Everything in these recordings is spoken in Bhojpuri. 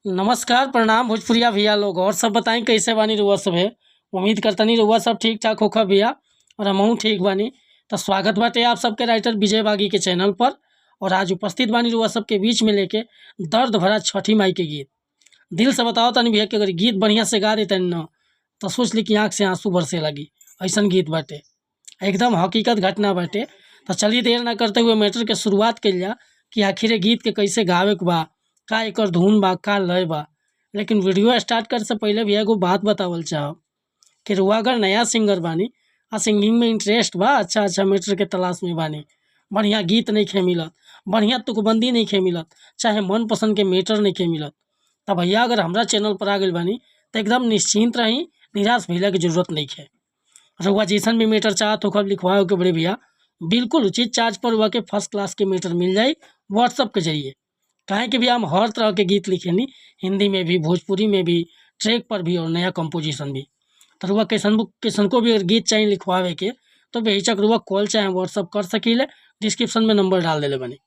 नमस्कार, प्रणाम भोजपुरिया भैया लोग। और सब बताई कैसे बानी रउआ सभे। उम्मीद करतनी रउआ सब ठीक ठाक होखब भैया और हमहू ठीक बानी। तो स्वागत बाटे आप सबके राइटर विजय बागी के चैनल पर। और आज उपस्थित बानी रउआ सबके बीच में लेके दर्द भरा छठी माई के गीत। दिल से बताओ तनी भैया कि अगर गीत बढ़िया से गा देतनी न तो सोच ली कि आँख से आंसू बरसे लगी। ऐसन गीत बाटे, एकदम हकीकत घटना बाटे। तो चलिए देर ना करते हुए मैटर के शुरुआत कइल जा कि आखिर ये गीत के कैसे गावे के बा, का एकर धुन बा, का लय बा। लेकिन वीडियो स्टार्ट करे से पहले भी एगो बात बतावल चाहब कि रउआ अगर नया सिंगर बानी आ सिंगिंग में इंटरेस्ट बा, अच्छा अच्छा मैटर के तलाश में बानी, बढ़िया गीत नइखे मिलत, बढ़िया तुकबंदी नइखे मिलत, चाहे मनपसंद के मैटर नइखे मिलत, त भैया अगर हमरा चैनल पर आ गइल बानी त एकदम निश्चिंत रही, निराश भइला के जरूरत नइखे। रउआ जैसन भी मैटर चाहत होखब लिखवावे के बड़े भैया, बिल्कुल उचित चार्ज पर रउआ के फर्स्ट क्लास के मैटर मिल जाई व्हाट्सअप के जरिए। काहे कि भैया हम हर तरह के गीत लिखेनी, हिंदी में भी, भोजपुरी में भी, ट्रैक पर भी और नया कंपोजिशन भी। तो रउआ कैसन कैसनको भी अगर गीत चाही लिखवावे के तो बेहिचक रउआ कॉल चाहे व्हाट्सअप कर सकीले। डिस्क्रिप्शन में नंबर डाल देले बानी।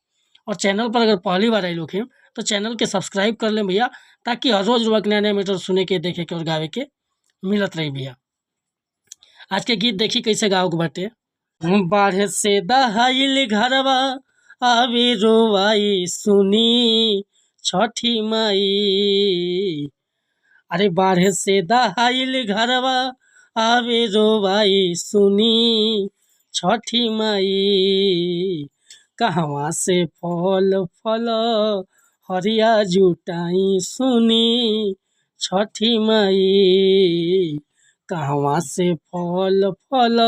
और चैनल पर अगर पहली बार आइल होखिम तो चैनल के सब्सक्राइब कर लें भैया, ताकि हर रोज़ रउआ के नया नया मैटर सुने के, देखे के और गावे के मिलत रही भैया। आज के गीत देखी कैसे गावे के बाटे। बाढ़ से दहाइल घरवा आवे रोवाई सुनी छठी माई। अरे बाढ़ से दहाइल घरवा आवे रोवाई सुनी छठी माई। कहवा से फल फल हरिया जुटाई सुनी छठी माई। कहवा से फल फल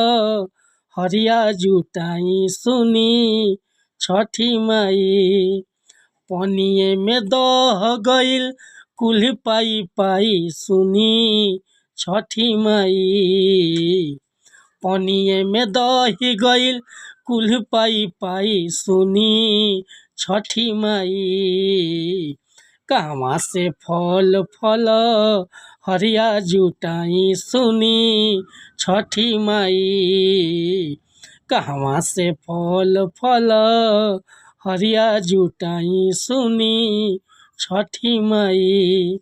हरिया जुटाई सुनी छठी माई। पनिये में दह गइल कुल्ही पाई पाई सुनी छठी माई। पनिये में दही गइल कुल्ही पाई पाई सुनी छठी माई। कहवा से फल फल हरिया जुटाई सुनी छठी माई। कहवा से फल फल हरिया जुटाई सुनी छठी माई।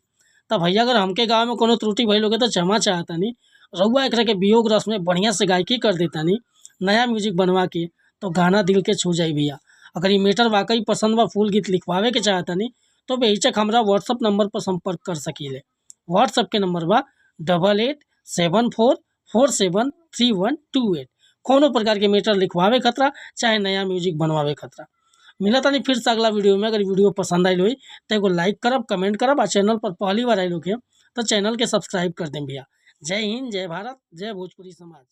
त भैया अगर हमके गावे में कोनो त्रुटि भइल होखे तो क्षमा चाहतानी। रउआ एकरा के वियोग रस में बढ़िया से गायकी कर देतानी नया म्यूजिक बनवा के, तो गाना दिल के छू जाई भैया। अगर ये मैटर वाकई पसंद बा, फुल गीत लिखवावे के चाहतानी तो बेहिचक हमरा व्हाट्सअप नंबर पर संपर्क कर सकीले। व्हाट्सअप के नंबर बा 8874473128। कोनो प्रकार के मैटर लिखवावे खतरा चाहे नया म्यूजिक बनवावे खतरा। मिलतानी फिर से अगला वीडियो में। अगर वीडियो पसंद आइल होई तो एगो लाइक करब, कमेंट करब आ चैनल पर पहली बार आइल होखे तो चैनल के सब्सक्राइब कर देम भैया। जय हिंद, जय भारत, जय भोजपुरी समाज।